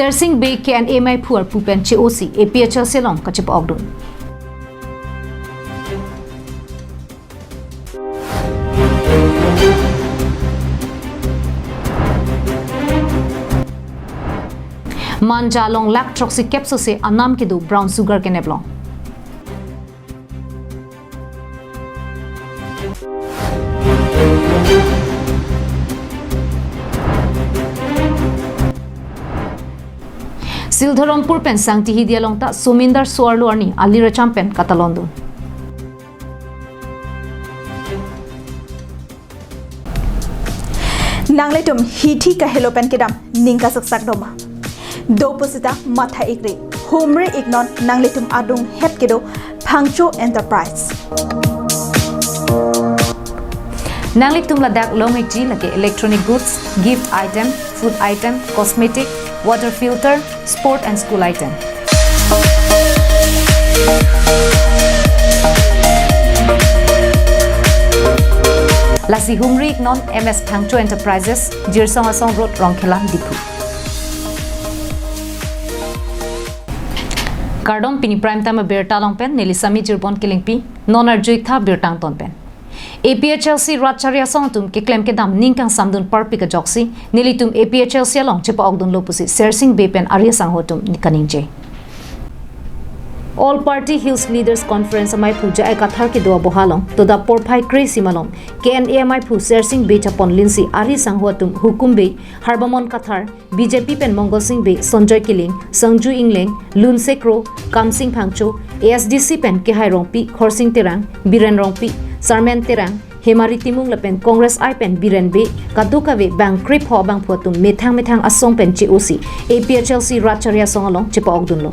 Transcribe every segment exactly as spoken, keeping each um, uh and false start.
Sersing Bey K N A maiphu arpu pen che-osi A P H L C along kachepa-okdun. Manja along lakh throksi kep sose anam kedo brown sugar kenep along. Sildharampur pen Sangti Hidi along ta Somindar so-arlo arni ali racham pen katalondun. Nanglitum hithi kahelo pen kedam ning kasaksak doma. Do pusita matha-ikre, humri-iknon nanglitum adunghet kedo Phangcho Enterprise. Nanglitum ladak long-ikji lake electronic goods, gift item, food item, cosmetic, water filter, sport and school item. Lasi humri-iknon M S Phangcho Enterprises, Jirsong Asong Road, Rongkhela, Diphu. Kardom, pini Prime Time abirta along pen neli Sami Jirbon Kilingpi, non arju-iktha birta angton pen. A P H L C rat chari asong atum keklem kedam ning kangsamdun parpik ajoksi, nelitum A P H L C along chepa-okdunlo pusi Sersing Bey pen ari asangho atum kaningje. All Party Hills Leaders Conference amaiphu J I Kathar kedo aboha along, toda porphai kre-isi malom, K N A amaiphu Sersing Bey chapon linsi ari asangho atum Hukum Bey, Harbamon Kathar, B J P pen Mongol Sing Bey, Sonjoy Killing, Sangju Ingleng, Lunse Kro, Kamsing Phangcho, A S D C pen Kehai Rongpi, Khorsing Terang, Biren Rongpi, Sarmen Terang, Hemari Timung lapen Congress I pen Biren Bey, kadokave bang krepho bangphu atum methang methang asong pen che-osi A P H L C rat chari asong along chepa-okdunlo.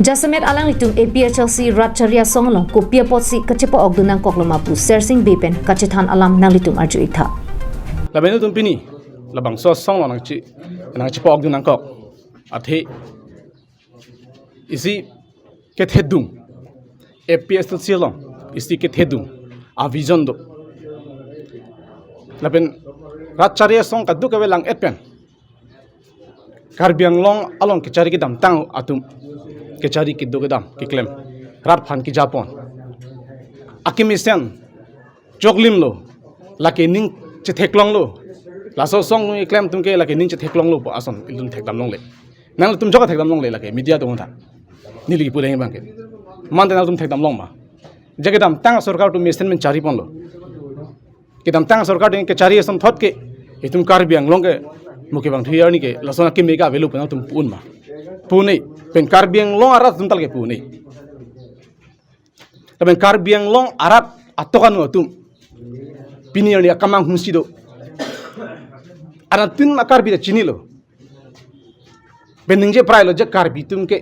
Jasemet alanglitum A P H L C rat chari asong along kopi apotsi kachepa-okdun nangkoklo ma pu Sersing Bey pen kachethan alam nanglitum arju-iktha. Lapen nelitum pini labangso asong along nangche, nangchepa-okdun nangkok. Athe isi kethedung, A P H L C along isi kethedung avision do. Lapen rat chari asong kadokave lang-et pen Karbi Anglong along kechari kedamtang atum, kechari kedo kedam keklem, rat aphan kejapon, akemesen choklimlo, lake ning chetheklonglo. Laso asong keklem atum ke lake ning chetheklonglo pu ason ilitum thekdam longle. Nanglitum jok thekdam longle lake media atum ta. Neli kipu deng abang ke. Mante nangtum thekdam long ma? Je kedamtang asorkar atum mesen men chariponlo. Kedamtang asorkar atum kechari asonthot ke itum Karbi Anglong ke muke bang thuyar ni ke lason akeme ke avelo pu nangtum pu-un ma? Pu-un-e. Pen Karbi Anglong arat atum tal ke pu-un-e. Lapen Karbi Anglong arat atok anu atum pini arni akemang hunsi do. Anattin a-Karbi ta chinilo. Pen ningje prailo je Karbi atum ke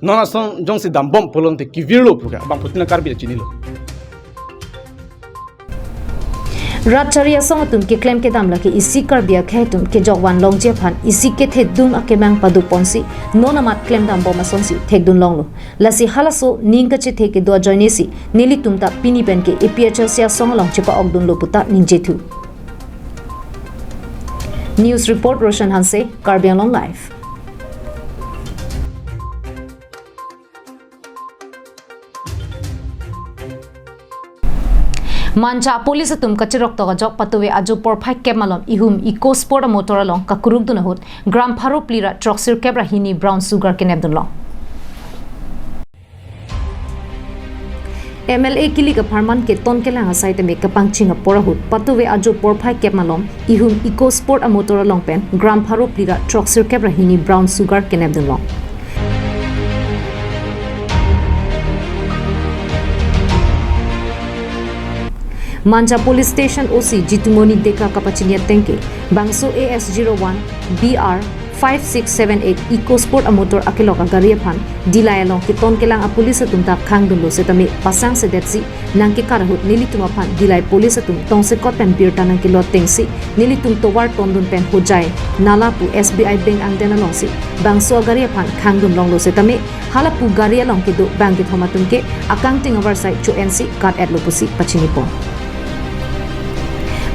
non ason jongsi dambom pulote kevirlo pu ke bangphutin a-Karbi ta chinilo. Rat chari asong atum keklem kedam lake isi Karbi akhei atum kejokvan longji aphan isi kethedung akemang padoponsi non amat klemdambom asonsi thekdun longlo. Lasi halaso ning kachethe kedo ajoinesi nelitum ta pini pen ke A P H L C asong along chepa-okdunlo puta ningjethu. News report Roshan Hanse, Karbi Anglong Live. Manja police atum kachirok tok ajok patuve ajo porphai kep malom ihum Eco Sport amotor along kakurukdun ahut gram pharo phli ra throksi kep ra hini brown sugar kenepdun long. M L A kilik apharman keton kelang asai tame kapangching apor ahut patuve ajo porphai kep malom ihum Eco Sport amotor along pen gram pharo phli ra throksi kep ra hini brown sugar kenepdun long. Manja Police Station O C Jitumoni Deka kapachini ateng ke bangso A S zero one B R five six seven eight EcoSport amotor akelok agari aphan Dillai along keton kelang apolice atum ta khangdunlo setame pasang sedetsi nangkekat ahut nelitum aphan Dillai police atum tongsekot pen birta nangkelo atengsi nelitum tovar tondun pen Hojai nala pu S B I bank angdeng alongsi bangso agari aphan khangdun longlo setame halapu gari along kedo bangkethom atum ke akangting avarsai cho-ensi kat-etlo pusi pachinipon.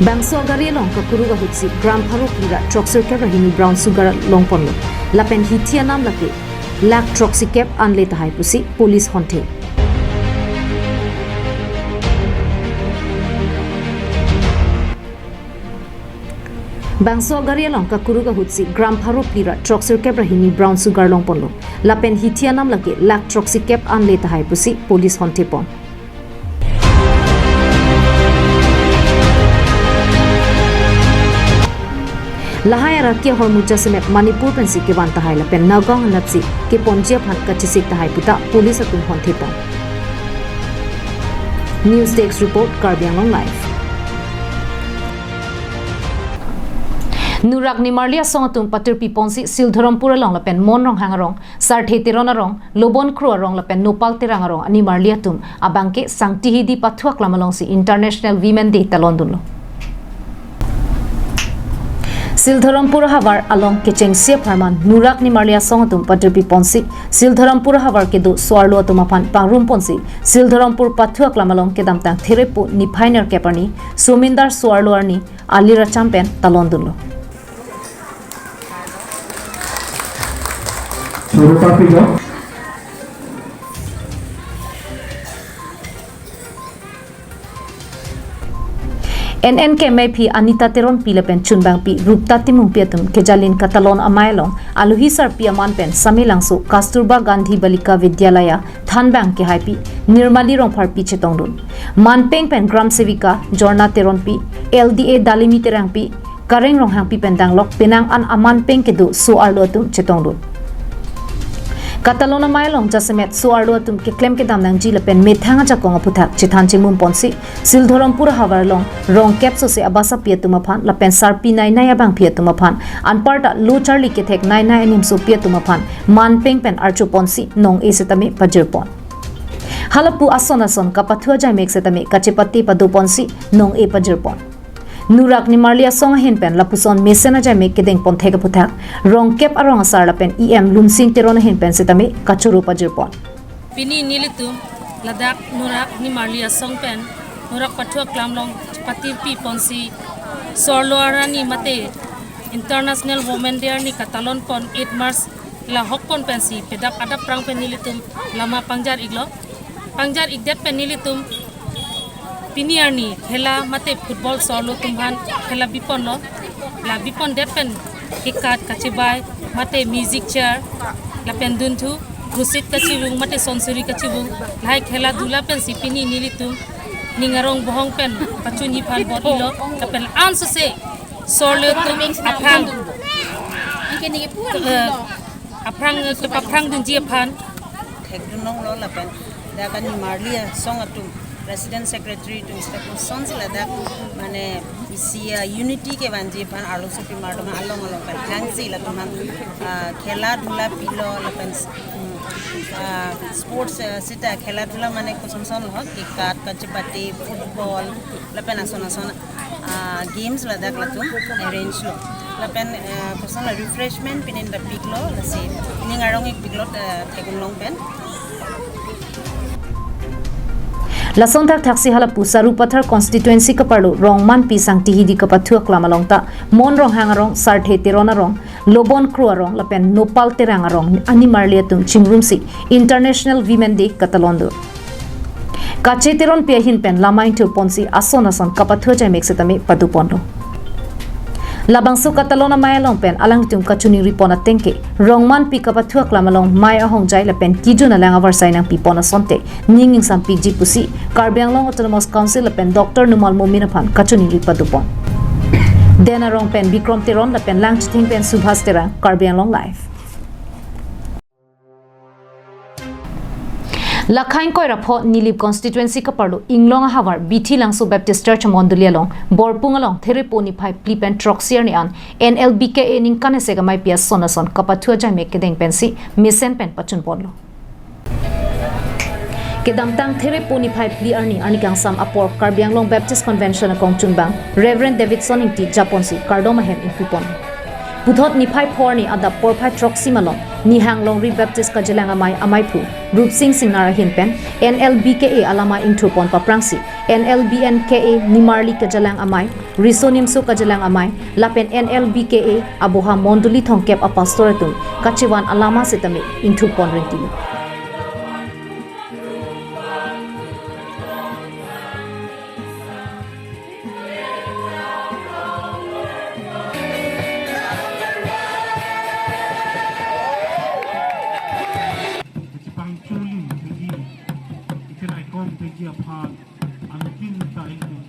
Bangso agari along kakuruk ahutsi gram pharo phli ra throksirkep ra hini brown sugar longponlo. Lapen hithi anam lake lakh throksikep anle tahai pusi police honthe. Bangso agari along kakuruk ahutsi gram pharo phli ra throksirkep ra hini brown sugar longponlo. Lapen hithi anam lake lakh throksikep anle tahai pusi police honthepon. Lahai araki ahormu jasemet Manipur pensi kevan tahai lapen Nagaon anatsi keponji aphan kachesik tahai puta police atum honthepon. News Desk Report, Karbi Anglong Live. Nurak nimarli asong atum patirpiponsi Sildharampur along lapen Mon Ronghang arong, Sarthe Teron arong, Lobon Kro arong lapen Nopal Terang arong animarli atum abangke Sangti Hidi Pathu Aklam alongsi International Women Day talondunlo. Sildharampur havar along kechengsi apharman nurak nimarli asong atum patirpiponsi Sildharampur havar kedo so-arlo atum aphan pangrumponsi Sildharampur Pathu Aklam along kedamtang Therepo niphai nerkep arni Somindar so-arlo arni ali racham pen talondunlo. Surupa Pijo. N N K M A P Anita Teronpi lapen chunbangpi Rupta Timungpi atum kejalin katalon amei along aluhi sarpi aman pen Samelangso Kasturba Gandhi Balika Vidyalaya thanbang kehaipi Nirmali Rongpharpi chetongdun. Manpeng pen Gram Sevika Jorna Teronpi, L D A Dalimi Terangpi, Kareng Ronghangpi pen danglok penang an amanpeng kedo so-arlo atum chetongdun. Katalon amei along jasemet so-arlo atum keklem kedam nangji lapen methang ajakong aphuthak chethan chemumponsi Sildharampur havar along rongkep sose abasapi atum aphan lapen sarpi nainai abangpi atum aphan anparta lo charli kethek nainai animsopi atum aphan manpeng pen archoponsi nong-e setame pajirpon. Halapu ason ason kapathu ajaimek setame kachepate padoponsi nong-e pajirpon. Nurak nimarli asong ahin pen lapuson mesen ajaimek kedengpon thek aphuthak rongkep arong asar lapen E M Lunsing Teron ahin pen setame kachoro pajirpon. Pini nelitum ladak nurak nimarli asong pen nurak Pathu Aklam along patirpiponsi so-arlo arni mate International Women Day arni katalonpon eight March la hokpon pensi pedap adap prang pen nelitum lama pangjar iklo. Pangjar ikdet pen nelitum pini arni khela mate football so-arlo atum aphan khela biponlo. La bipondet pen kekat kachebai mate music chair lapen dunthu, rusit kachivung mate sonsuri kachivung, lahai khela dhula pensi pini nelitum ning arong bohong pen pachunji aphan bor-ilo lapen ansose so-arlo atum aphrang, eh, aphrang, eh, kepaphrangdunji aphan thekdun longlo lapen dak nimarli asong atum, President Secretary atum, staff atum sonsi ladak mane isi, ah, unity kevanji aphan arloso pimar atum along along pen thangsi latum aphan, ah, khela dhula pilo lapen, mm, ah, sports, ah, sita khela dhula mane kosonson lo, kekat kachepate, football lapen ason ason, ah, games ladak latum arrange lo. Lapen, ah, kosonlo refreshment pinin ta piklo, lasi ning arong ik piklo, ah, thekdun long pen. Lason thakthaksi halapu Sarupathar constituency kaparlo Rongmanpi Sangti Hidi Kapathu Aklam along ta Mon Ronghang arong, Sarthe Teron arong, Lobon Kro arong lapen Nopal Terang arong animarli atum chingrumsi International Women Day katalondun. Kache Teronpi ahin pen lama ingthurponsi ason ason kapathu ajaimek setame padoponlo. Labangso katalon amei along pen alanglitum kachiningripon ateng ke Rongmanpi Kapathu Aklam along mei ahongjai lapen kejun alang avarsai nangpipon asonte ning ingsampikji pusi Karbi Anglong Autonomous Council lapen Doctor Numal Momin aphan kachiningri padopon. Den arong pen Bikrom Teron lapen Langchithing pen Subhas Terang, Karbi Anglong Live. Lakhain koira pho Nilip constituency kaparlo Inglong ahavar Bithi Langso Baptist Church mondoli along Borpung along Therepo niphai phli pen throksi arni an N L B K A ningkan esek ameipi ason ason kapathu ajaimek kedeng pensi mesen pen pachun ponlo. Kedamtang Therepo niphai phli arni arni kangsam apor Karbi Anglong Baptist Convention akongchunbang Reverend Davidson Ingti japonsi kardom ahem ingpu pon. Puthot niphai pho arni adap porphai throksi malom Nihang Longri Baptist Kajelang Amei ameiphu Rupsing Singnar ahin pen N L B K A alamei ingthur pon paprangsi N L B N K A Nimarli Kajelang Amei, Riso Nimso Kajelang Amei lapen N L B K A aboha mondoli thomkep apastor atum kachevan alama setame ingthur pon rinti. Kachepangchuli thekji, ikenai kom thekji aphan anuttin ta ingdun.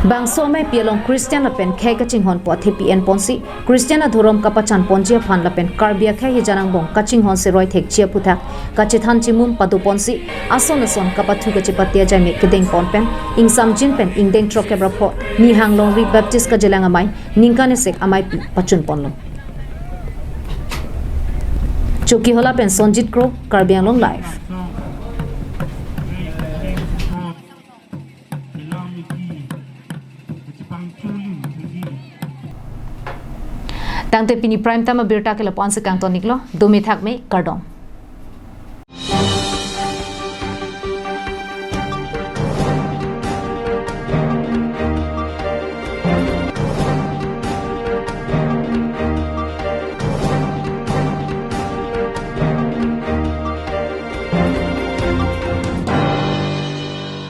Bangso ameipi along Christian lapen khei kachinghonpo athepi en ponsi Christian adhorom kapachan ponji aphan lapen Karbi akhei hijan angbong kachinghon seroi thekji aphuthak kachethan chimum pado ponsi ason ason kapathu kachepate ajaimek kedeng pon pen ingsamjin pen ingdeng throkkep ra pho Nihang Longri Baptist Kajelang Amei ningkan esek ameipi pachun ponlo. Chokihola pen Sonjit Kro, Karbi Anglong Live. Tangte pini prime time abirta ke lapu-an si kangton iklo, dome thakme, kardom.